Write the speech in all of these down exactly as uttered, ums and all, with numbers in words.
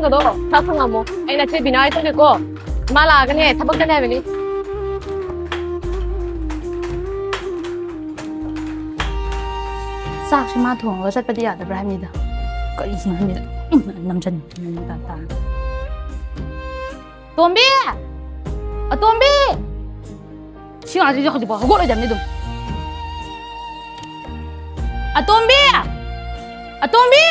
ꯑꯗꯣ ꯆꯥꯛ ꯊꯣꯡꯉꯝꯃꯣ꯫ ꯑꯩ ꯅꯆꯦ ꯕꯤꯅꯥ ꯍꯣꯏ ꯆꯠꯀꯦꯀꯣ꯫ ꯃꯥ ꯂꯥꯛꯑꯒꯅꯦ ꯊꯕꯛ ꯆꯠꯅꯤ ꯍꯥꯏꯕꯅꯤ꯫ ꯆꯥꯛꯁꯤ ꯃꯥ ꯊꯣꯡꯉꯒ ꯆꯠꯄꯗꯤ ꯌꯥꯗꯕ꯭ꯔꯥ ꯍꯥꯏꯕꯅꯤꯗ꯫ ꯀꯔꯤꯒꯤꯅꯣ ꯍꯥꯏꯕꯅꯤꯗ꯫ ꯎꯝ, ꯅꯝꯖꯟ-, ꯅꯝꯖꯟ-, ꯇꯥꯟ-, ꯇꯥꯟ-, ꯇꯣꯝꯕꯤ! ꯑꯇꯣꯝꯕꯤ! ꯁꯤ ꯑꯉꯥꯡꯁꯤꯁꯨ ꯍꯧꯖꯤꯛꯐꯥꯎ ꯍꯧꯒꯠꯂꯣꯏꯗꯕꯅꯤ ꯑꯗꯨꯝ꯫ ꯑꯇꯣꯝꯕꯤ! ꯑꯇꯣꯝꯕꯤ!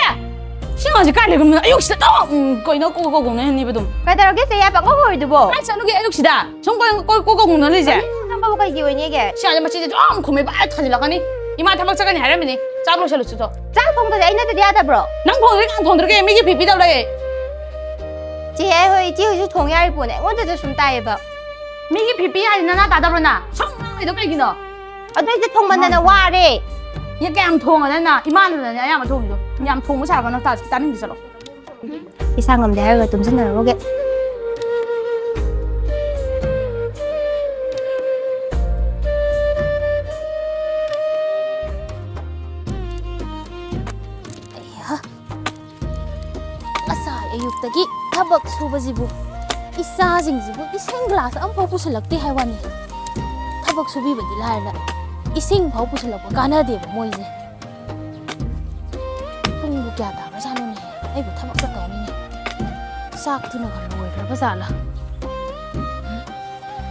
ꯁꯤ ꯑꯉꯥꯡꯁꯤ ꯀꯥꯏ ꯂꯩꯈ꯭ꯔꯕꯅꯣ? ꯑꯌꯨꯛꯁꯤꯗ ꯑꯗꯨꯝ, ꯎꯝ, ꯀꯩꯅꯣ ꯀꯣꯛ ꯀꯣꯛ ꯉꯥꯎꯅꯍꯟꯅꯤꯕ ꯑꯗꯨꯝ꯫ ꯀꯩꯗꯧꯔꯒꯦ ꯆꯦ? ꯌꯥꯝ ꯄꯪꯉꯧ ꯉꯧꯔꯤꯗꯨꯕꯣ? ꯀꯥꯏ ꯆꯠꯂꯨꯒꯦ ꯑꯌꯨꯛꯁꯤꯗ? ꯁꯨꯝ ꯀꯣꯏ, ꯀꯣꯏ, ꯀꯣꯏ ꯀꯣꯛ ꯉꯧꯅ ꯂꯩꯁꯦ? ꯀꯔꯤꯅꯣ ꯅꯪꯕꯨ ꯀꯩꯒꯤ ꯑꯣꯏꯅꯤꯒꯦ? ꯁꯤ ꯑꯉꯥꯡꯁꯦ ꯃꯆꯤꯟꯁꯦ ꯑꯗꯨꯝ ꯈꯨꯝꯃꯦꯕ, ꯑꯩ ꯊꯥꯖꯤꯜꯂꯛꯀꯅꯤ꯫ ꯏꯃꯥ ꯊꯕꯛ ꯆꯠꯀꯅꯤ ꯍꯥꯏꯔꯝꯃꯤꯅꯤ꯫ ꯆꯥꯛ ꯂꯣꯏꯁꯜꯂꯨꯆꯣ꯫ ꯆꯥꯛ ꯊꯣꯡꯕꯗꯤ ꯑꯩ ꯅꯠꯇꯗꯤ ꯌꯥꯗꯕ꯭ꯔꯣ? ꯅꯪ ꯊꯣꯡꯗ꯭ꯔꯗꯤ ꯀꯅꯥ ꯊꯣꯡꯗꯣꯔꯤꯒꯦ? ꯃꯤꯒꯤ ꯐꯤ ꯄꯤꯗꯧ ꯂꯩ꯫ ꯆꯦ ꯍꯣꯏ, ꯏꯆꯦ ꯍꯣꯏꯁꯨ ꯊꯣꯡ ꯌꯥꯔꯤ ꯄꯣꯠꯅꯦ, ꯑꯩꯉꯣꯟꯗꯗ ꯁꯨꯝ ꯇꯥꯏꯌꯦꯕ꯫ ꯃꯤꯒꯤ ꯐꯤ ꯄꯤ ꯍꯥꯏꯗꯤ ꯅꯅꯥ ꯇꯥꯗꯕ꯭ꯔꯣ ꯅꯪ? ꯁꯨꯝ ꯉꯥꯡꯉꯤꯗꯣ ꯀꯩꯒꯤꯅꯣ? ꯑꯗꯨ ꯑꯩꯁꯦ ꯊꯣꯡꯃꯟꯗꯅ ꯋꯥꯔꯦ꯫ ꯌꯦ ꯀꯌꯥꯝ ꯊꯣꯡꯉꯗꯅ? ꯏꯃꯥꯗꯨꯗꯅꯦ ꯑꯌꯥꯝꯕ ꯊꯣꯡꯉꯤꯗꯣ꯫ ꯌꯥꯝ ꯊꯣꯡꯕ ꯁꯥꯔꯛꯀꯅꯣ, ꯇꯥ-, ꯇꯥꯅꯤꯡꯗꯦ, ꯆꯠꯂꯣ꯫ ꯏꯁꯥ ꯉꯝꯗꯦ ꯍꯥꯏꯔꯒ ꯇꯨꯝꯁꯤꯟꯅꯔꯝꯃꯒꯦ꯫ ꯑꯩꯍꯥ꯫ ꯉꯁꯥꯏ ꯑꯌꯨꯛꯇꯒꯤ ꯊꯕꯛ ꯁꯨꯕꯁꯤꯕꯨ, ꯏꯆꯥꯁꯤꯡꯁꯤꯕꯨ ꯏꯁꯤꯡ ꯒ꯭ꯂꯥꯁ ꯑꯃꯐꯥꯎ ꯄꯨꯁꯤꯜꯂꯛꯇꯦ ꯍꯥꯏ ꯋꯥꯅꯤ꯫ ꯊꯕꯛ ꯁꯨꯕꯤꯕꯗꯤ ꯂꯥꯏꯔꯗ, ꯏꯁꯤꯡ ꯐꯥꯎ ꯄꯨꯁꯤꯜꯂꯛꯄ ꯀꯥꯟꯅꯗꯦꯕ ꯃꯣꯏꯁꯦ꯫ ꯄꯨꯡꯕꯨ ꯀꯌꯥ ꯇꯥꯈ꯭ꯔꯖꯥꯠꯅꯣꯅꯦ? ꯑꯩꯕꯨ ꯊꯕꯛ ꯆꯠꯇꯧꯅꯤꯅꯦ꯫ ꯆꯥꯛꯇꯨꯅꯒ ꯂꯣꯏꯈ꯭ꯔꯕ ꯖꯥꯠꯂꯥ?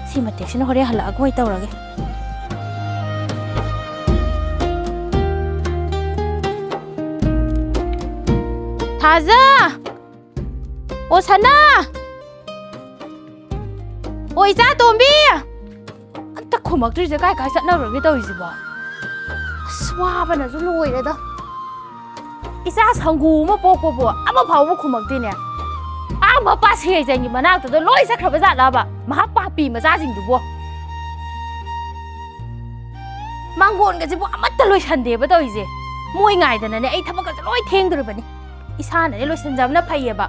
ꯁꯤ ꯃꯇꯦꯛꯁꯤꯅ ꯍꯣꯔꯦꯟ ꯍꯜꯂꯛꯑꯒ ꯑꯣꯏ ꯇꯧꯔꯒꯦ꯫ ꯊꯥꯖ! ꯑꯣ ꯁꯅꯥ! ꯑꯣ ꯏꯆꯥ ꯇꯣꯝꯕꯤ! ꯑꯝꯇ ꯈꯨꯝꯃꯛꯇ꯭ꯔꯤꯁꯦ ꯀꯥꯏ ꯀꯥꯏ ꯆꯠꯅꯈ꯭ꯔꯒꯦ ꯇꯧꯔꯤꯁꯤꯕꯣ? ꯑꯁ, ꯋꯥꯕꯅꯁꯨ ꯂꯣꯏꯔꯦꯗ꯫ ꯏꯆꯥ ꯁꯪꯒꯨ ꯑꯃ ꯄꯣꯛꯄꯕꯨ ꯑꯃ ꯐꯥꯎꯕ ꯈꯨꯝꯃꯛꯇꯦꯅꯦ꯫ ꯑꯥ ꯃꯄꯥ ꯁꯦꯔꯖꯟꯒꯤ ꯃꯅꯥꯛꯇꯨꯗ ꯂꯣꯏ ꯆꯠꯈ꯭ꯔꯕ ꯖꯥꯠꯂꯕ ꯃꯍꯥꯛ ꯄꯥꯄꯤ ꯃꯆꯥꯁꯤꯡꯗꯨꯕꯣ? ꯃꯥꯡꯒꯣꯟꯒꯁꯤꯕꯨ ꯑꯃꯠꯇ ꯂꯣꯏꯁꯟꯗꯦꯕ ꯇꯧꯔꯤꯁꯦ꯫ ꯃꯣꯏ ꯉꯥꯏꯗꯅꯅꯦ ꯑꯩ ꯊꯕꯛꯀꯁꯦ ꯂꯣꯏ ꯊꯦꯡꯗꯣꯔꯤꯕꯅꯤ꯫ ꯏꯁꯥꯅꯅꯦ ꯂꯣꯏꯁꯟꯖꯕꯅ ꯐꯩꯌꯦꯕ꯫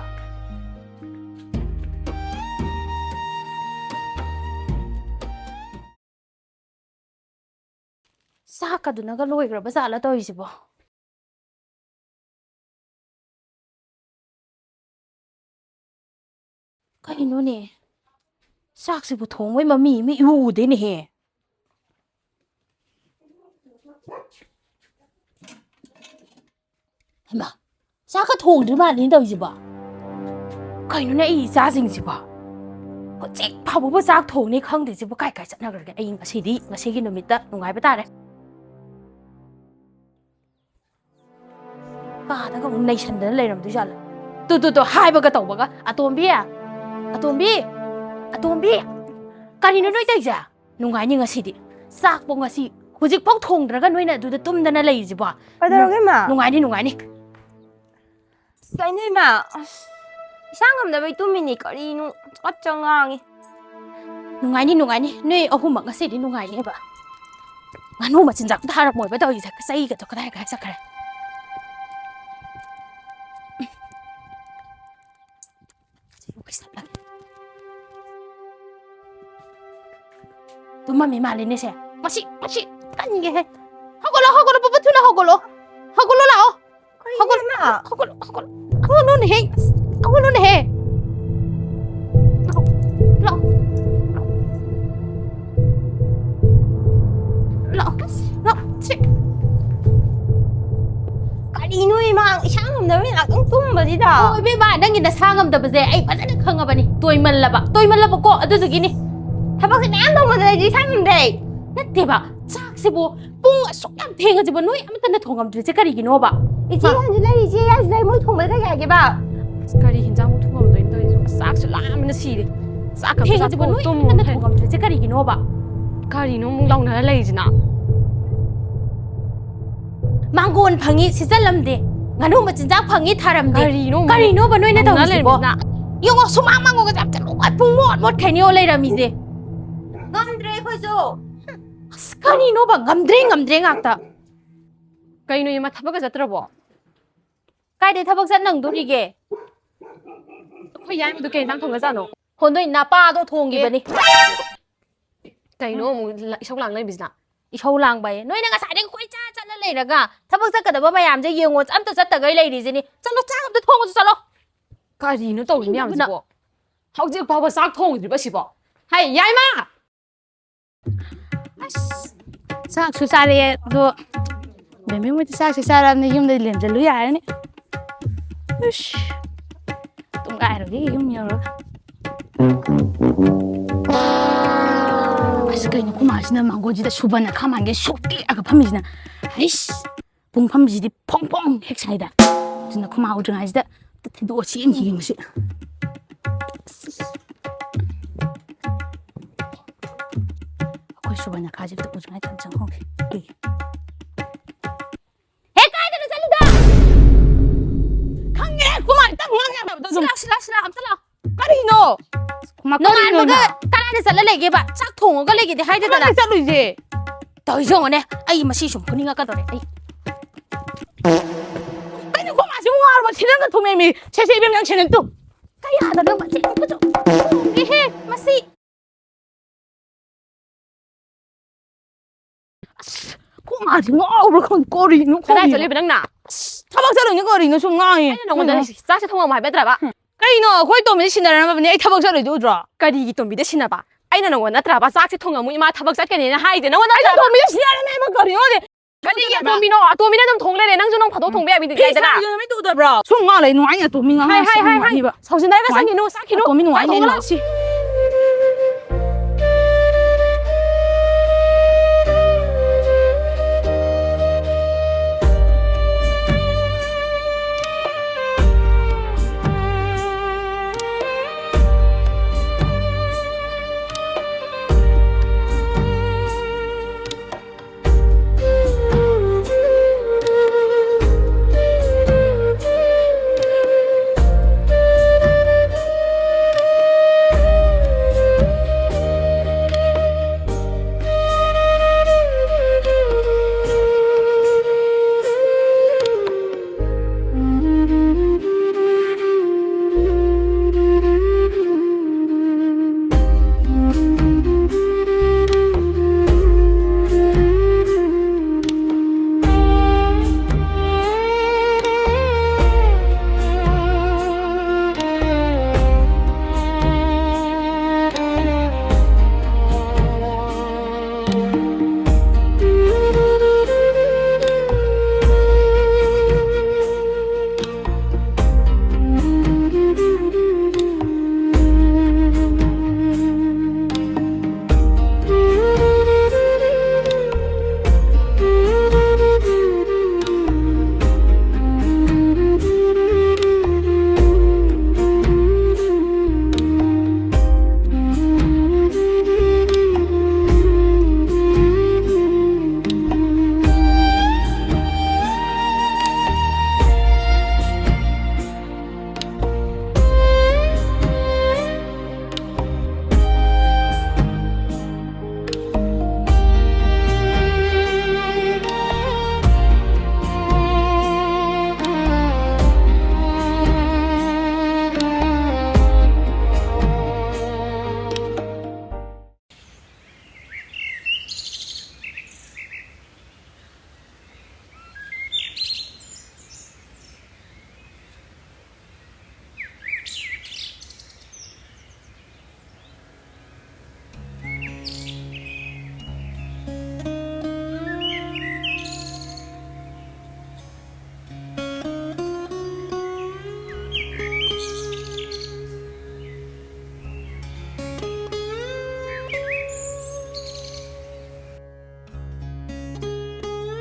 ꯆꯥꯛꯀꯗꯨꯅꯒ ꯂꯣꯏꯈ꯭ꯔꯕ ꯖꯥꯠꯂ ꯇꯧꯔꯤꯁꯤꯕꯣ? ꯀꯩꯅꯣꯅꯦ, ꯆꯥꯛꯁꯤꯕꯨ ꯊꯣꯡꯕꯩ ꯃꯃꯤ ꯑꯃ ꯏꯎ ꯎꯗꯦꯅꯦꯍꯦ꯫ ꯍꯩꯃꯥ, ꯆꯥꯛꯀ ꯊꯣꯡꯗ꯭ꯔꯤ ꯃꯥꯜꯂꯦꯅꯦ ꯇꯧꯔꯤꯁꯤꯕꯣ꯫ ꯀꯩꯅꯣꯅꯦ ꯑꯩ ꯏꯆꯥꯁꯤꯡꯁꯤꯕꯣ? ꯍꯧꯖꯤꯛ ꯐꯥꯎꯕꯕꯨ ꯆꯥꯛ ꯊꯣꯡꯅꯤ ꯈꯪꯗ꯭ꯔꯤꯁꯤꯕꯨ ꯀꯥꯏ ꯀꯥꯏ ꯆꯠꯅꯈ꯭ꯔꯒꯦ? ꯑꯩ ꯉꯁꯤꯗꯤ, ꯉꯁꯤꯒꯤ ꯅꯨꯃꯤꯠꯇ ꯅꯨꯡꯉꯥꯏꯕ ꯇꯥꯔꯦ꯫ ꯀꯥꯗꯒ ꯑꯃꯨꯛ ꯅꯩꯁꯟꯗꯅ ꯂꯩꯔꯝꯗꯣꯏꯖꯥꯠꯂꯣ? ꯇꯨ, ꯇꯨ, ꯇꯨ, ꯍꯥꯏꯕꯒ ꯇꯧꯕꯒ꯫ ꯑꯇꯣꯝꯕꯤ! ꯑꯇꯣꯝꯕꯤ! ꯑꯇꯣꯝꯕꯤ! ꯀꯔꯤꯅꯣ ꯅꯣꯏ ꯇꯧꯔꯤꯁꯦ? ꯅꯨꯡꯉꯥꯏꯅꯤ ꯉꯁꯤꯗꯤ꯫ ꯆꯥꯛꯄꯣ ꯉꯁꯤ ꯍꯧꯖꯤꯛꯐꯥꯎ ꯊꯣꯡꯗ꯭ꯔꯒ ꯅꯣꯏꯅ ꯑꯗꯨꯗ ꯇꯨꯝꯗꯅ ꯂꯩꯔꯤꯁꯤꯕꯣ? ꯀꯩꯗꯧꯔꯒꯦ, ꯏꯃꯥ? ꯅꯨꯡꯉꯥꯏꯅꯤ, ꯅꯨꯡꯉꯥꯏꯅꯤ꯫ ꯑꯁ, ꯀꯩꯅꯣ, ꯏꯃꯥ? ꯑꯁ, ꯏꯁꯥ ꯉꯝꯗꯕꯩ ꯇꯨꯝꯃꯤꯅꯤ꯫ ꯀꯔꯤꯅꯣ ꯆꯒꯠ ꯆꯒꯠ ꯉꯥꯡꯉꯤ꯫ ꯅꯨꯡꯉꯥꯏꯅꯤ, ꯅꯨꯡꯉꯥꯏꯅꯤ꯫ ꯅꯣꯏ ꯑꯍꯨꯝꯃꯛ ꯉꯁꯤꯗꯤ ꯅꯨꯡꯉꯥꯏꯅꯦꯕ꯫ ꯉꯥꯅꯨ ꯃꯆꯤꯟꯖꯥꯛ ꯑꯝꯇ ꯍꯥꯔꯝꯃꯣꯏꯕ ꯇꯧꯔꯤꯁꯦ꯫ ꯆꯩꯒꯗꯣ ꯀꯗꯥꯏ ꯀꯗꯥꯏ ꯆꯠꯈ꯭ꯔꯦ? ꯇꯨꯝꯃꯝꯃꯤ ꯃꯥꯜꯂꯦꯅꯦ ꯁꯦ꯫ ꯃꯁꯤ, ꯃꯁꯤ ꯀꯟꯒꯦꯍꯦ꯫ ꯍꯧꯒꯠꯂꯣ, ꯍꯧꯒꯠꯂꯣ, ꯄꯨꯄꯨ ꯊꯨꯅ ꯍꯧꯒꯠꯂꯣ꯫ ꯍꯧꯒꯠꯂꯣ ꯂꯥꯛꯑꯣ꯫ ꯀꯩꯅꯣ ꯍꯧꯒꯠ-, ꯏꯃꯥ? ꯍꯧꯒꯠꯂꯣ, ꯍꯧꯒꯠꯂꯣ꯫ ꯍꯧꯒꯠꯂꯣꯅꯦꯍꯦ꯫ ꯍꯧꯒꯠꯂꯣꯅꯦꯍꯦ꯫ ꯂꯥꯛꯑꯣ, ꯂꯥꯛꯑꯣ꯫ ꯂꯥꯛꯑꯣ, ꯂꯥꯛꯑꯣ꯫ ꯁꯤ꯫ ꯀꯔꯤꯅꯣ ꯏꯃꯥ? ꯏꯁꯥ ꯉꯝꯗꯕꯩ ꯉꯥꯛꯇꯪ ꯇꯨꯝꯕꯁꯤꯗ꯫ ꯑꯣ, ꯏꯕꯦꯝꯃ, ꯅꯪꯒꯤ ꯅꯁꯥ ꯉꯝꯗꯕꯁꯦ ꯑꯩ ꯐꯖꯅ ꯈꯪꯉꯕꯅꯤ꯫ ꯇꯣꯏꯃꯜꯂꯕ, ꯇꯣꯏꯃꯜꯂꯕꯀꯣ, ꯑꯗꯨꯗꯨꯒꯤꯅꯤ꯫ ꯊꯕꯛꯁꯦ ꯃꯌꯥꯝ ꯇꯧꯃꯟꯗꯅ ꯑꯩꯁꯨ ꯏꯁꯥ ꯉꯝꯗꯦ꯫ ꯅꯠꯇꯦꯕ, ꯆꯥꯛꯁꯤꯕꯨ ꯄꯨꯡ ꯑꯁꯨꯛ ꯌꯥꯝ ꯊꯦꯡꯉꯁꯤꯕꯨ ꯅꯣꯏ ꯑꯃꯠꯇꯅ ꯊꯣꯡꯉꯝꯗ꯭ꯔꯤꯁꯦ ꯀꯔꯤꯒꯤꯅꯣꯕ? ꯏꯆꯦ ꯍꯥ? ꯌꯥꯏꯁꯨ ꯂꯩ, ꯏꯆꯦ ꯌꯥꯏꯁꯨ ꯂꯩ, ꯃꯣꯏ ꯊꯣꯡꯕꯗ ꯀꯩ ꯀꯥꯏꯒꯦꯕ? ꯑꯁ, ꯀꯔꯤ ꯍꯤꯟꯖꯥꯡꯕꯨ ꯊꯣꯡꯉꯝꯗꯣꯏꯅꯣ ꯇꯧꯔꯤꯁꯤꯕꯣ? ꯑꯁ, ꯆꯥꯛꯁꯨ ꯂꯥꯝꯕꯅ ꯁꯤꯔꯦ꯫ ꯆꯥꯛ ꯑꯝꯇ ꯊꯦꯡꯉꯁꯤꯕꯨ ꯆꯥꯊꯣꯛꯑ ꯅꯣꯏ ꯇꯨꯝꯃꯣ ꯑꯃꯠꯇꯅ ꯍꯦ꯫ ꯊꯣꯡꯉꯝꯗ꯭ꯔꯤꯁꯦ ꯀꯔꯤꯒꯤꯅꯣꯕ? ꯀꯔꯤꯅꯣ ꯑꯃꯨꯛ ꯂꯥꯎꯅꯔ ꯂꯩꯔꯤꯁꯤꯅ? ꯃꯥꯡꯒꯣꯟ ꯐꯪꯉꯤ ꯁꯤꯠꯆꯜꯂꯝꯗꯦ, ꯉꯥꯅꯨ ꯃꯆꯤꯟꯖꯥꯛ ꯐꯪꯉꯤ ꯊꯥꯔꯝꯗꯦ꯫ ꯀꯔꯤꯅꯣ ꯑꯃꯨꯛ ꯀꯔꯤꯅꯣꯕ ꯅꯣꯏꯅ ꯂꯥꯎꯅꯔ ꯇꯧꯔꯤꯁꯤꯕꯣ? ꯂꯩꯔꯝꯃꯤꯁꯤꯅ? ꯌꯦꯡꯉꯣ, ꯁꯨꯃꯥꯡ ꯃꯥꯡꯒꯣꯟꯒꯁꯦ ꯑꯝꯇ ꯂꯣꯏ ꯄꯨꯡꯃꯣꯠ ꯃꯣꯠꯈꯩꯅꯦ ꯂꯩꯔꯝꯃꯤꯁꯦ꯫ ꯉꯝꯗ꯭ꯔꯦ ꯑꯩꯈꯣꯏꯁꯨ꯫ ꯑꯁ, ꯀꯔꯤꯅꯣꯕ? ꯉꯝꯗ꯭ꯔꯦ, ꯉꯝꯗ꯭ꯔꯦ ꯉꯥꯛꯇ꯫ ꯀꯩꯅꯣ, ꯏꯃꯥ, ꯊꯕꯛꯀ ꯆꯠꯇ꯭ꯔꯕꯣ? ꯀꯥꯏꯗꯩ ꯊꯕꯛ ꯆꯠ ꯅꯪꯗꯣꯔꯤꯒꯦ? ꯑꯩꯈꯣꯏ ꯌꯥꯏꯃꯗꯣ ꯀꯩ ꯌꯦꯟꯖꯥꯡ ꯊꯣꯡꯉꯖꯥꯠꯅꯣ? ꯍꯣ, ꯅꯣꯏ ꯅꯄꯥꯗꯣ ꯊꯣꯡꯈꯤꯕꯅꯤ꯫ ꯀꯩꯅꯣ ꯑꯃꯨꯛ ꯂ-, ꯏꯁꯧ ꯂꯥꯡ ꯂꯩꯕꯁꯤꯅ? ꯏꯁꯧ ꯂꯥꯡꯕ ꯍꯥꯏꯌꯦ꯫ ꯅꯣꯏꯅ ꯉꯁꯥꯏꯗꯒꯤ ꯀꯣꯏꯆꯠ ꯆꯠꯂ ꯂꯩꯔꯒ ꯊꯕꯛ ꯆꯠꯀꯗꯕ ꯃꯌꯥꯝꯁꯦ ꯌꯦꯡꯉꯣ, ꯑꯝꯇ ꯆꯠꯇꯈꯩ ꯂꯩꯔꯤꯁꯤꯅꯤ꯫ ꯆꯠꯂꯣ, ꯆꯥꯛ ꯑꯝꯇ ꯊꯣꯡꯉꯨꯆꯣ, ꯆꯠꯂꯣ꯫ ꯀꯔꯤꯅꯣ ꯇꯧꯔꯤ ꯏꯪꯗꯕꯅ꯫ ꯃꯌꯥꯝꯁꯤꯕꯣ? ꯍꯧꯖꯤꯛ ꯐꯥꯎꯕ ꯆꯥꯛ ꯊꯣꯡꯗ꯭ꯔꯤꯕ ꯁꯤꯕꯣ? ꯍꯩ, ꯌꯥꯏꯃ! ꯑꯁ, ꯆꯥꯛꯁꯨ ꯆꯥꯔꯛꯑꯦ, ꯑꯗꯣ ꯕꯦꯝꯕꯦꯝ ꯍꯣꯏꯗꯤ ꯆꯥꯛꯁꯨ ꯆꯥꯔꯕꯅꯤ, ꯌꯨꯝꯗ ꯂꯦꯝꯖꯜꯂꯨ ꯌꯥꯔꯅꯤ꯫ ꯑꯁ, ꯇꯨꯝꯒꯥꯏꯔꯨꯒꯦ ꯌꯨꯝ ꯌꯧꯔꯒ꯫ ꯑꯁ, ꯀꯩꯅꯣ ꯈꯨꯃꯥꯁꯤꯅ ꯃꯥꯡꯒꯣꯟꯁꯤꯗ ꯁꯨꯕꯅ ꯈꯥꯃꯥꯟꯒꯦ ꯁꯨꯛ ꯇꯦꯛꯑꯒ ꯐꯝꯃꯤꯁꯤꯅ? ꯍꯩꯁ! ꯄꯨꯡꯐꯝꯁꯤꯗꯤ ꯐꯣꯡ ꯐꯣꯡ ꯍꯦꯛ ꯁꯥꯏꯗ꯫ ꯑꯗꯨꯅ ꯈꯨꯃꯥ ꯎꯗ꯭ꯔꯤꯉꯩꯁꯤꯗ ꯊꯤꯟꯗꯣꯛꯑ ꯆꯦꯟꯈꯤꯒꯦ ꯃꯁꯤ꯫ ꯑꯩꯈꯣꯏ ꯁꯨꯕꯔꯅꯈꯥꯁꯦ ꯑꯝꯇ ꯎꯗ꯭ꯔꯤꯉꯩꯗ ꯑꯝꯇ ꯆꯪꯍꯧꯒꯦ꯫ ꯍꯦ, ꯀꯥꯏꯗꯅꯣ ꯆꯠꯂꯤꯗꯣ? ꯈꯪꯉꯦ, ꯈꯨꯃꯥ ꯈꯤꯇꯪ ꯉꯥꯡ ꯌꯥꯗꯕꯗꯣ ꯑꯗꯨꯝ꯫ ꯁꯤꯂꯥ, ꯁꯤꯂꯥ, ꯁꯤꯂꯥ, ꯑꯝꯇ ꯂꯥꯛꯑꯣ꯫ ꯀꯔꯤꯅꯣ? ꯈꯨꯃꯥ, ꯀꯔꯤꯅꯣ ꯅꯣꯡꯉꯥꯟꯕꯒ ꯏꯃꯥ? ꯀꯗꯥꯏꯗ ꯆꯠꯂ ꯂꯩꯒꯦꯕ? ꯆꯥꯛ ꯊꯣꯡꯉꯒ ꯂꯩꯒꯦꯗꯤ ꯍꯥꯏꯗꯦꯗꯅ꯫ ꯀꯗꯥꯏꯗ ꯆꯠꯂꯨꯏꯁꯦ? ꯇꯧꯔꯤꯁꯦ ꯌꯦꯡꯉꯣꯅꯦ, ꯑꯩ ꯃꯁꯤ ꯁꯨꯝ ꯐꯨꯅꯤꯡꯉꯛꯀꯗꯧꯔꯦ ꯑꯩ꯫ ꯀꯩꯅꯣ ꯈꯣꯃꯥꯁꯤꯕꯨ ꯉꯥꯎꯔꯕ? ꯁꯤꯅꯪꯒ ꯊꯨꯡꯅꯩꯃꯤ꯫ ꯁꯦ, ꯁꯦ, ꯏꯕꯦꯝ, ꯅꯪ ꯁꯦ, ꯅꯪ ꯇꯨ꯫ ꯀꯩ ꯌꯥꯗꯕꯅꯣ ꯃꯁꯤ? ꯏꯍꯦ, ꯃꯁꯤ꯫ ꯑꯁ, ꯈꯣꯃꯥꯁꯤ ꯉꯥꯎꯕ꯭ꯔꯥ ꯈꯪꯗꯦ, ꯀꯔꯤꯅꯣ ꯀꯗꯥꯏ ꯈꯪꯗꯦ꯫ ꯆꯠꯂꯤꯕ ꯅꯪꯅ? ꯑꯁ, ꯊꯕꯛ ꯆꯠꯂꯨꯏꯅꯤ ꯀꯔꯤꯅꯣ ꯁꯨꯝ ꯉꯥꯡꯉꯤ꯫ ꯑꯩꯅ ꯅꯉꯣꯟꯗ ꯀꯩꯅꯣ? ꯆꯥꯛꯁꯦ ꯊꯣꯡꯉꯝꯃꯣ ꯍꯥꯏꯕ ꯅꯠꯇ꯭ꯔꯕ? ꯍꯨꯝ꯫ ꯀꯩꯅꯣ? ꯑꯩꯈꯣꯏ ꯇꯣꯝꯕꯤꯁꯦ ꯁꯤꯟꯅꯔꯝꯃꯕꯅꯦ ꯑꯩ ꯊꯕꯛ ꯆꯠꯂꯨꯏꯗꯣ ꯎꯗ꯭ꯔꯣ? ꯀꯔꯤꯒꯤ ꯇꯣꯝꯕꯤꯗ ꯁꯤꯟꯅꯕ? ꯑꯩꯅ ꯅꯉꯣꯟꯗ ꯅꯠꯇ꯭ꯔꯕ ꯆꯥꯛꯁꯦ ꯊꯣꯡꯉꯝꯃꯨ, ꯏꯃꯥ ꯊꯕꯛ ꯆꯠꯀꯅꯤꯅ ꯍꯥꯏꯁꯦ ꯅꯉꯣꯟꯗ ꯀꯩꯅꯣ ꯅꯠꯇ꯭ꯔꯕ? ꯇꯣꯝꯕꯤꯗ ꯁꯤꯟꯅꯔꯝꯃꯦ ꯍꯥꯏꯕ ꯀꯔꯤꯅꯣ? ꯀꯔꯤꯒꯤ ꯑꯇꯣꯝꯕꯤꯅꯣ? ꯑꯇꯣꯝꯕꯤꯅ ꯑꯗꯨꯝ ꯊꯣꯡ ꯂꯩꯔꯦ, ꯅꯪꯁꯨ ꯅꯣꯡ ꯐꯥꯗꯣꯛ ꯊꯣꯡꯕ ꯌꯥꯕꯤꯗꯤ ꯐꯤ ꯌꯥꯏꯗꯅ꯫ ꯁꯥꯔꯤꯗꯣ ꯅꯨꯃꯤꯠꯇꯨ ꯎꯗꯕ꯭ꯔꯣ? ꯁꯨꯝ ꯉꯥꯡ ꯂꯩ, ꯅꯨꯡꯉꯥꯏꯅꯤ ꯑꯇꯣꯝꯕꯤ ꯉꯥꯡ ꯍꯥꯏ, ꯍꯥꯏ, ꯍꯥꯏ, ꯍꯥꯏ꯫ ꯅꯨꯡꯉꯥꯏꯅꯤꯕ꯫ ꯁꯥꯎꯖꯤꯟꯅꯔꯒ ꯋꯥꯏ꯫ ꯆꯪꯈꯤꯅꯨ, ꯆꯥꯈꯤꯅꯨ꯫ ꯑꯇꯣꯝꯕꯤ ꯅꯨꯡꯉꯥꯏꯅꯤ ꯊꯣꯡꯉ ꯂꯥꯛꯑꯣ꯫ ꯂꯥꯛꯁꯤ꯫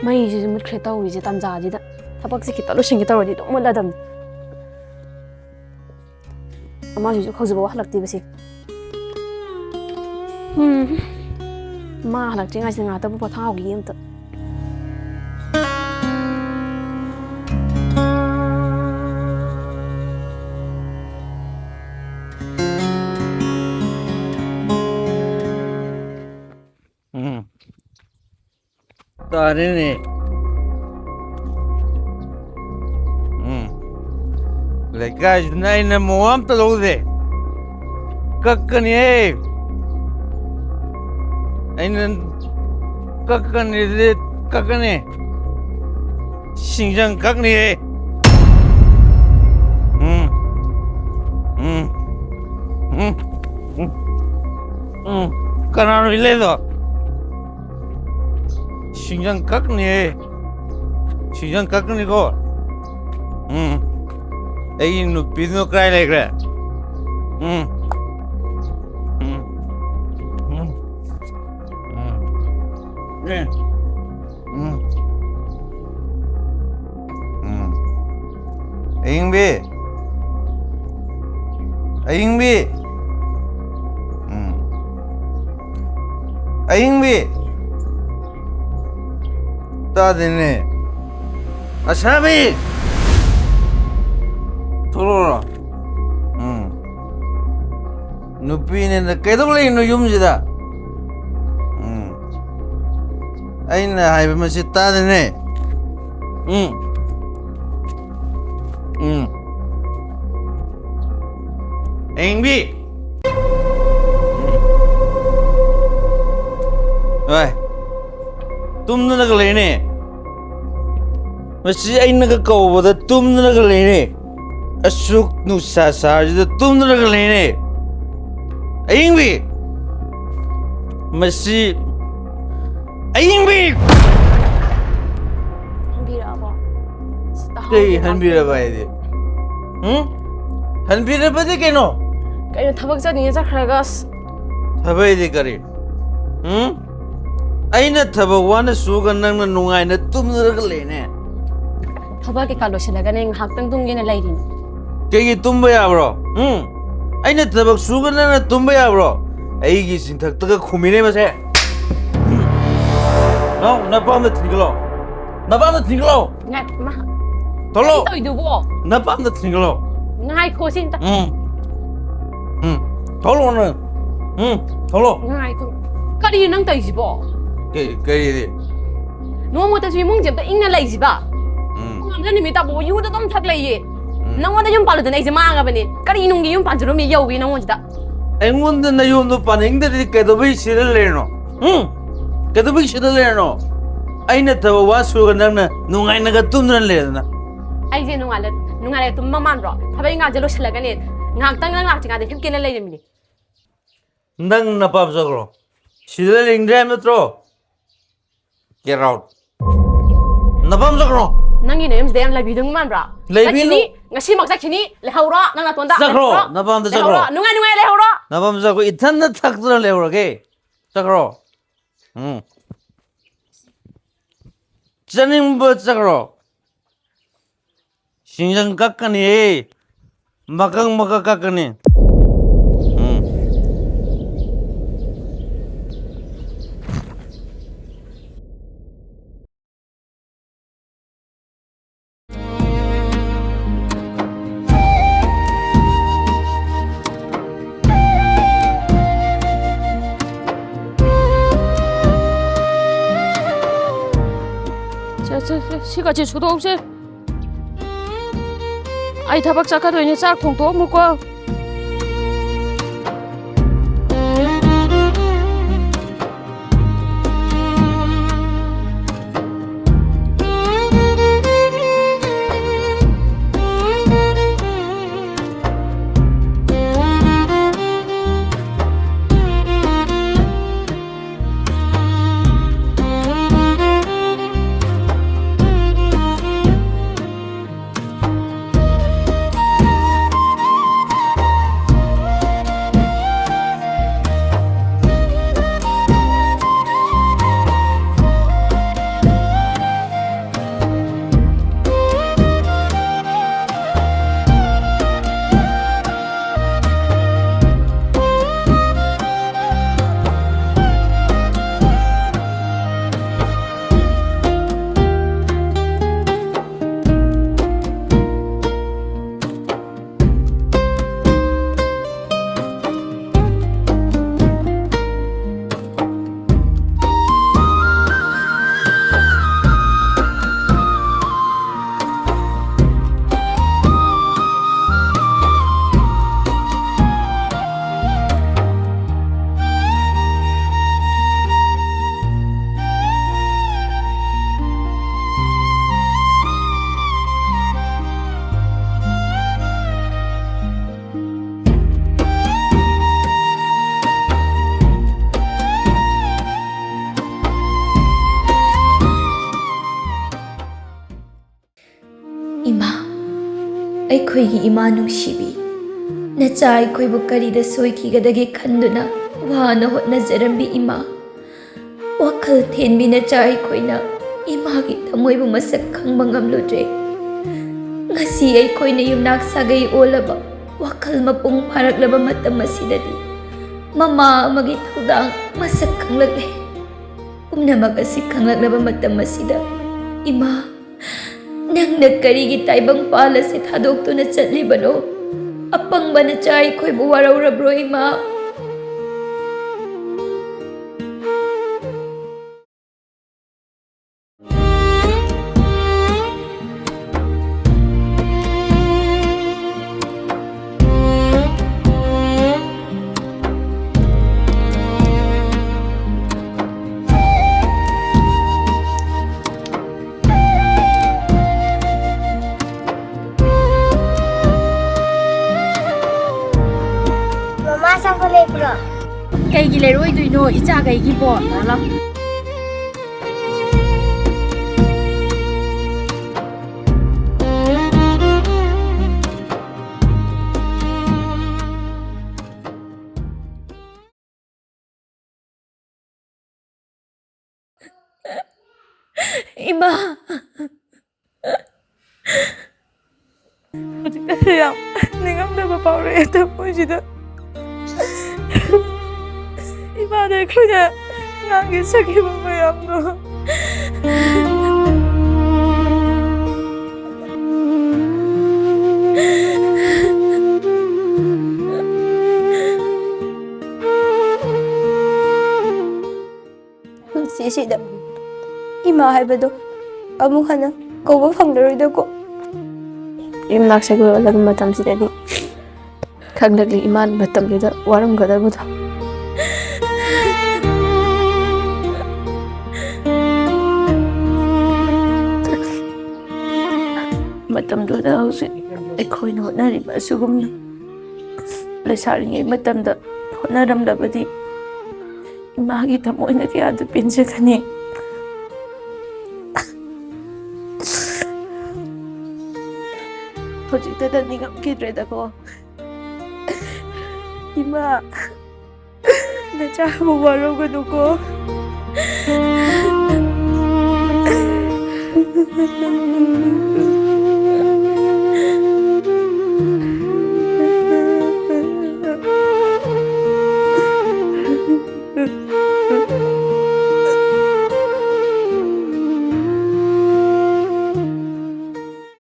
ꯃꯩꯁꯤꯁꯨ ꯃꯨꯠꯈ꯭ꯔꯦ ꯇꯧꯔꯤꯁꯦ ꯇꯥꯟꯖꯥꯁꯤꯗ꯫ ꯊꯕꯛꯁꯦ ꯈꯤꯇ ꯂꯣꯏꯁꯤꯟꯒꯦ ꯇꯧꯔꯗꯤ ꯑꯗꯨꯝ ꯃꯨꯠꯂꯗꯝꯅꯤ꯫ ꯑꯃꯁꯤꯁꯨ ꯍꯧꯖꯤꯛꯐꯥꯎ ꯍꯜꯂꯛꯇꯦꯕꯁꯦ꯫ ꯎꯝ꯫ ꯃꯥ ꯍꯜꯂꯛꯇ꯭ꯔꯤꯉꯩꯁꯤꯗ ꯉꯥꯛꯇꯕꯨ ꯄꯣꯊꯥꯍꯧꯈꯤꯒꯦ ꯑꯝꯇ꯫ ꯎꯝ꯫ ꯇꯥꯔꯦꯅꯦ꯫ ꯎꯝ꯫ ꯂꯩꯀꯥꯏꯁꯤꯅ ꯑꯩꯅ ꯃꯋꯥ ꯑꯝꯇ ꯂꯧꯗꯦ꯫ ꯀꯛꯀꯅꯤꯍꯦ꯫ ꯑꯩꯅ ꯀꯛꯀꯅꯤꯗꯤ ꯀꯛꯀꯅꯤ꯫ ꯁꯤꯡꯖꯪ ꯀꯛꯅꯤꯍꯦ꯫ ꯎꯝ꯫ ꯎꯝ꯫ ꯎꯝ꯫ ꯎꯝ꯫ ꯎꯝ꯫ ꯀꯅꯥꯅꯣ ꯏꯜꯂꯦꯗꯣ? ꯁꯤꯡꯖꯪ ꯀꯛꯅꯤꯍꯦ꯫ ꯁꯤꯡꯖꯪ ꯀꯛꯅꯤꯀꯣ꯫ ꯎꯝ꯫ ꯑꯩꯒꯤ ꯅꯨꯄꯤꯗꯨꯅ ꯀꯗꯥꯏ ꯂꯩꯈ꯭ꯔꯦ? ꯎꯝ꯫ ꯎꯝ꯫ ꯎꯝ꯫ ꯎꯝ꯫ ꯎꯝ꯫ ꯎꯝ꯫ ꯎꯝ꯫ ꯑꯌꯤꯡꯕꯤ꯫ ꯑꯌꯤꯡꯕꯤ꯫ ꯎꯝ꯫ ꯑꯌꯤꯡꯕꯤ꯫ ꯇꯥꯗꯦꯅꯦ꯫ ꯑꯁꯥꯕꯤ! ꯊꯣꯛꯂꯛꯑꯣ꯫ ꯎꯝ꯫ ꯅꯨꯄꯤꯅꯦꯅ ꯀꯩꯗꯧ ꯂꯩꯔꯤꯅꯣ ꯌꯨꯝꯁꯤꯗ? ꯎꯝ꯫ ꯑꯩꯅ ꯍꯥꯏꯕ ꯃꯁꯤ ꯇꯥꯗꯦꯅꯦ꯫ ꯎꯝ꯫ ꯎꯝ꯫ ꯑꯌꯤꯡꯕꯤ! ꯍꯣꯏ꯫ ꯇꯨꯝꯗꯅꯒ ꯂꯩꯅꯦ꯫ ꯃꯁꯤ ꯑꯩꯅꯒ ꯀꯧꯕꯗ ꯇꯨꯝꯗꯅꯒ ꯂꯩꯅꯦ꯫ ꯑꯁꯨꯛ ꯅꯨꯡꯁꯥ ꯁꯥꯔꯤꯁꯤꯗ ꯇꯨꯝꯗꯅꯒ ꯂꯩꯅꯦ꯫ ꯑꯌꯤꯡꯕꯤ! ꯃꯁꯤ ꯑꯌꯤꯡꯕꯤ! ꯍꯟꯕꯤꯔꯛꯑꯕꯣ? ꯑꯁ, ꯀꯩ ꯇꯥꯍꯧꯗꯦ꯫ ꯍꯟꯕꯤꯔꯕ ꯍꯥꯏꯗꯤ? ꯎꯝ? ꯍꯟꯕꯤꯔꯕꯗꯤ ꯀꯩꯅꯣ? ꯀꯩꯅꯣ ꯊꯕꯛ ꯆꯠꯅꯤꯡꯉꯦ ꯆꯠꯈ꯭ꯔꯒ ꯑꯁ꯫ ꯊꯕꯛ ꯍꯥꯏꯗꯤ ꯀꯔꯤ? ꯎꯝ? ꯑꯩꯅ ꯊꯕꯛ ꯋꯥꯅ ꯁꯨꯔꯒ ꯅꯪꯅ ꯅꯨꯡꯉꯥꯏꯅ ꯇꯨꯝꯗꯨꯅꯒ ꯂꯩꯅꯦ꯫ ꯊꯕꯛ ꯀꯩꯀꯥ ꯂꯣꯏꯁꯤꯜꯂꯒꯅꯦ ꯉꯥꯏꯍꯥꯛꯇꯪ ꯇꯨꯝꯒꯦꯅ ꯂꯩꯔꯤꯅꯤ꯫ ꯀꯩꯒꯤ ꯇꯨꯝꯕ ꯌꯥꯕ꯭ꯔꯣ? ꯎꯝ? ꯑꯩꯅ ꯊꯕꯛ ꯁꯨꯔꯒ ꯅꯪꯅ ꯇꯨꯝꯕ ꯌꯥꯕ꯭ꯔꯣ? ꯑꯩꯒꯤ ꯆꯤꯟꯊꯛꯇꯒ ꯈꯨꯝꯃꯤꯅꯦ ꯃꯁꯦ꯫ ꯅꯪ ꯅꯄꯥꯝꯗ ꯊꯤꯟꯒꯠꯂꯣ꯫ ꯅꯄꯥꯝꯗ ꯊꯤꯟꯒꯠꯂꯣ꯫ ꯉꯥꯏ- ꯃꯥ- ꯊꯣꯛꯂꯛꯑꯣ꯫ ꯀꯩꯅꯣ ꯇꯧꯔꯤꯗꯨꯕꯣ? ꯅꯄꯥꯝꯗ ꯊꯤꯟꯒꯠꯂꯣ꯫ ꯉꯥꯏꯈꯣ ꯁꯤ ꯑꯝꯇ ꯎꯝ꯫ ꯎꯝ꯫ ꯊꯣꯛꯂꯛꯑꯣ ꯅꯪ꯫ ꯎꯝ꯫ ꯊꯣꯛꯂꯛꯑꯣ꯫ ꯉꯥꯏꯈꯣ꯫ ꯀꯔꯤꯅꯣ ꯅꯪ ꯇꯧꯔꯤꯁꯤꯕꯣ? ꯀꯩ ꯀꯔꯤꯗꯤ? ꯅꯣꯡꯃꯇꯁꯨ ꯏꯃꯨꯡꯁꯦ ꯑꯝꯇ ꯏꯪꯅ ꯂꯩꯁꯤꯕ? ꯎꯝ꯫ ꯉꯝꯗ ꯅꯨꯃꯤꯠ ꯇꯥꯕꯨ ꯌꯨꯗ ꯑꯗꯨꯝ ꯊꯛ ꯂꯩꯌꯦ꯫ ꯎꯝ꯫ ꯅꯪꯉꯣꯟꯗ ꯌꯨꯝ ꯄꯥꯜꯂꯨꯗꯅ ꯑꯩꯁꯦ ꯃꯥꯡꯉꯕꯅꯦ꯫ ꯀꯔꯤ ꯅꯨꯡꯒꯤ ꯌꯨꯝ ꯄꯥꯟꯖꯔꯨꯝꯃꯤ ꯌꯧꯏ ꯅꯪꯉꯣꯟꯁꯤꯗ? ꯑꯩꯉꯣꯟꯗ ꯅꯌꯨꯝꯗꯣ ꯄꯥꯅꯤꯡꯗ꯭ꯔꯗꯤ ꯀꯩꯗꯧꯕꯩ ꯁꯤꯗ ꯂꯩꯔꯤꯅꯣ? ꯎꯝ? ꯀꯩꯗꯧꯕꯩ ꯁꯤꯗ ꯂꯩꯔꯤꯅꯣ? ꯑꯩꯅ ꯊꯕꯛ ꯋꯥ ꯁꯨꯔꯒ ꯅꯪꯅ ꯅꯨꯡꯉꯥꯏꯅꯒ ꯇꯨꯝꯗꯅ ꯂꯩꯔꯗꯅ꯫ ꯑꯩꯁꯦ ꯅꯨꯡꯉꯥꯏꯅ ꯅꯨꯡꯉꯥꯏꯅ ꯇꯨꯝꯕ ꯃꯥꯟꯕ꯭ꯔꯣ? ꯊꯕꯛ ꯏꯪꯈꯥꯡꯁꯦ ꯂꯣꯏꯁꯤꯜꯂꯒꯅꯦ ꯉꯥꯏꯍꯥꯛꯇꯪ ꯅꯪ ꯂꯥꯛꯇ꯭ꯔꯤꯉꯩꯗ ꯍꯤꯞꯀꯦꯅ ꯂꯩꯔꯝꯃꯤꯅꯦ꯫ ꯅꯪ ꯅꯄꯥꯝ ꯆꯠꯈ꯭ꯔꯣ꯫ ꯁꯤꯗ ꯂꯩꯅꯤꯡꯗ꯭ꯔꯦ ꯍꯥꯏꯕ ꯅꯠꯇ꯭ꯔꯣ? Get out. ꯅꯄꯥꯝ ꯆꯠꯈ꯭ꯔꯣ꯫ ꯅꯪꯒꯤ ꯅꯌꯨꯝꯁꯤꯗ ꯌꯥꯝ ꯂꯩꯕꯤꯗꯧ ꯃꯥꯟꯕ꯭ꯔꯣ? ꯂꯩꯕꯤꯅꯨ꯫ ꯆꯠꯈꯤꯅꯤ, ꯉꯁꯤꯃꯛ ꯆꯠꯈꯤꯅꯤ꯫ ꯂꯩꯍꯧꯔꯣ, ꯅꯪ ꯅꯇꯣꯟꯗ꯫ ꯆꯠꯈ꯭ꯔꯣ, ꯂꯩꯍꯧꯔꯣ꯫ ꯅꯄꯥꯝꯗ ꯂꯩꯍꯧꯔꯣ꯫ ꯆꯠꯈ꯭ꯔꯣ꯫ ꯅꯨꯡꯉꯥꯏ ꯅꯨꯡꯉꯥꯏ ꯂꯩꯍꯧꯔꯣ꯫ ꯅꯄꯥꯝ ꯆꯠꯈ꯭ꯔꯣ, ꯏꯊꯟꯗ ꯊꯛꯇꯨꯅ ꯂꯩꯍꯧꯔꯒꯦ꯫ ꯆꯠꯈ꯭ꯔꯣ꯫ ꯎꯝ꯫ ꯆꯠꯅꯤꯡꯕ ꯆꯠꯈ꯭ꯔꯣ꯫ ꯁꯤꯡꯖꯪ ꯀꯛꯀꯅꯤ꯫ ꯃꯀꯛ ꯃꯀꯛ ꯀꯛꯀꯅꯤ꯫ ꯎꯝ꯫ ꯁꯦ, ꯁꯦ, ꯁꯦ, ꯁꯤꯒꯁꯦ ꯁꯨꯗꯣꯛꯁꯦ꯫ ꯑꯩ ꯊꯕꯛ ꯆꯠꯀꯗꯣꯏꯅꯦ, ꯆꯥꯛ ꯊꯣꯡꯗꯣꯛꯑꯝꯃꯨꯀꯣ꯫ ꯑꯩꯈꯣꯏꯒꯤ ꯏꯃꯥ ꯅꯨꯡꯁꯤꯕꯤ, ꯅꯆꯥ ꯑꯩꯈꯣꯏꯕꯨ ꯀꯔꯤꯗ ꯁꯣꯏꯈꯤꯒꯗꯒꯦ ꯈꯟꯗꯨꯅ ꯋꯥꯅ ꯍꯣꯠꯅꯖꯔꯝꯕꯤ ꯏꯃꯥ, ꯋꯥꯈꯜ ꯊꯦꯟꯕꯤ ꯅꯆꯥ ꯑꯩꯈꯣꯏꯅ ꯏꯃꯥꯒꯤ ꯊꯃꯣꯏꯕꯨ ꯃꯁꯛ ꯈꯪꯕ ꯉꯝꯂꯨꯗ꯭ꯔꯦ꯫ ꯉꯁꯤ ꯑꯩꯈꯣꯏꯅ ꯌꯨꯝꯅꯥꯛ ꯁꯥꯒꯩ ꯑꯣꯜꯂꯕ, ꯋꯥꯈꯜ ꯃꯄꯨꯡ ꯐꯥꯔꯛꯂꯕ ꯃꯇꯝ ꯑꯁꯤꯗꯗꯤ ꯃꯃꯥ ꯑꯃꯒꯤ ꯊꯧꯗꯥꯡ ꯃꯁꯛ ꯈꯪꯂꯛꯂꯦ꯫ ꯄꯨꯝꯅꯃꯛ ꯑꯁꯤ ꯈꯪꯂꯛꯂꯕ ꯃꯇꯝ ꯑꯁꯤꯗ, ꯏꯃꯥ, ꯅꯪꯅ ꯀꯔꯤꯒꯤ ꯇꯥꯏꯕꯪ ꯄꯥꯜ ꯑꯁꯤ ꯊꯥꯗꯣꯛꯇꯨꯅ ꯆꯠꯂꯤꯕꯅꯣ? ꯑꯄꯪꯕ ꯅꯆꯥ ꯑꯩꯈꯣꯏꯕꯨ ꯋꯥꯔꯧꯔꯕ꯭ꯔꯣ, ꯏꯃꯥ? ꯃꯃꯥ, ꯑꯆꯥꯄꯣꯠ ꯂꯩꯕ꯭ꯔꯣ? ꯀꯩꯒꯤ ꯂꯩꯔꯣꯏꯗꯣꯏꯅꯣ? ꯏꯆꯥꯈꯩꯒꯤ ꯕꯣꯟ ꯂꯥꯛꯑꯣ꯫ ꯏꯃꯥ! ꯍꯧꯖꯤꯛꯇꯁꯨ ꯌꯥꯝ ꯅꯤꯡꯉꯝꯗꯕ ꯐꯥꯎꯔꯛꯑꯦ ꯊꯃꯣꯏꯁꯤꯗ꯫ ꯏꯃꯥꯗ ꯑꯩꯈꯣꯏꯅ ꯉꯥꯡꯒꯦ ꯁꯛꯈꯤꯕ ꯃꯌꯥꯝꯗꯣ꯫ ꯄꯨꯟꯁꯤꯁꯤꯗ ꯏꯃꯥ ꯍꯥꯏꯕꯗꯣ ꯑꯃꯨꯛ ꯍꯟꯅ ꯀꯧꯕ ꯐꯪꯂꯔꯣꯏꯗꯀꯣ꯫ ꯌꯨꯝꯅꯥꯛ ꯁꯥꯒꯩ ꯑꯣꯜꯂꯕ ꯃꯇꯝꯁꯤꯗꯗꯤ ꯈꯪꯂꯛꯂꯤ ꯏꯃꯥꯅ ꯃꯇꯝꯗꯨꯗ ꯋꯥꯔꯝꯒꯗꯕꯗꯣ꯫ ꯃꯇꯝꯗꯨꯗ ꯍꯧꯖꯤꯛ ꯑꯩꯈꯣꯏꯅ ꯍꯣꯠꯅꯔꯤꯕ ꯑꯁꯤꯒꯨꯝꯅ ꯂꯩꯁꯥꯔꯤꯉꯩ ꯃꯇꯝꯗ ꯍꯣꯠꯅꯔꯝꯂꯕꯗꯤ ꯏꯃꯥꯒꯤ ꯊꯃꯣꯏꯅ ꯀꯌꯥꯗ ꯄꯦꯟꯖꯒꯅꯤ꯫ ꯍꯧꯖꯤꯛꯇꯗ ꯅꯤꯡꯉꯝꯈꯤꯗ꯭ꯔꯦꯗꯀꯣ꯫ ꯏꯃꯥ, ꯅꯆꯥꯕꯨ ꯋꯥꯔꯧꯒꯅꯨꯀꯣ꯫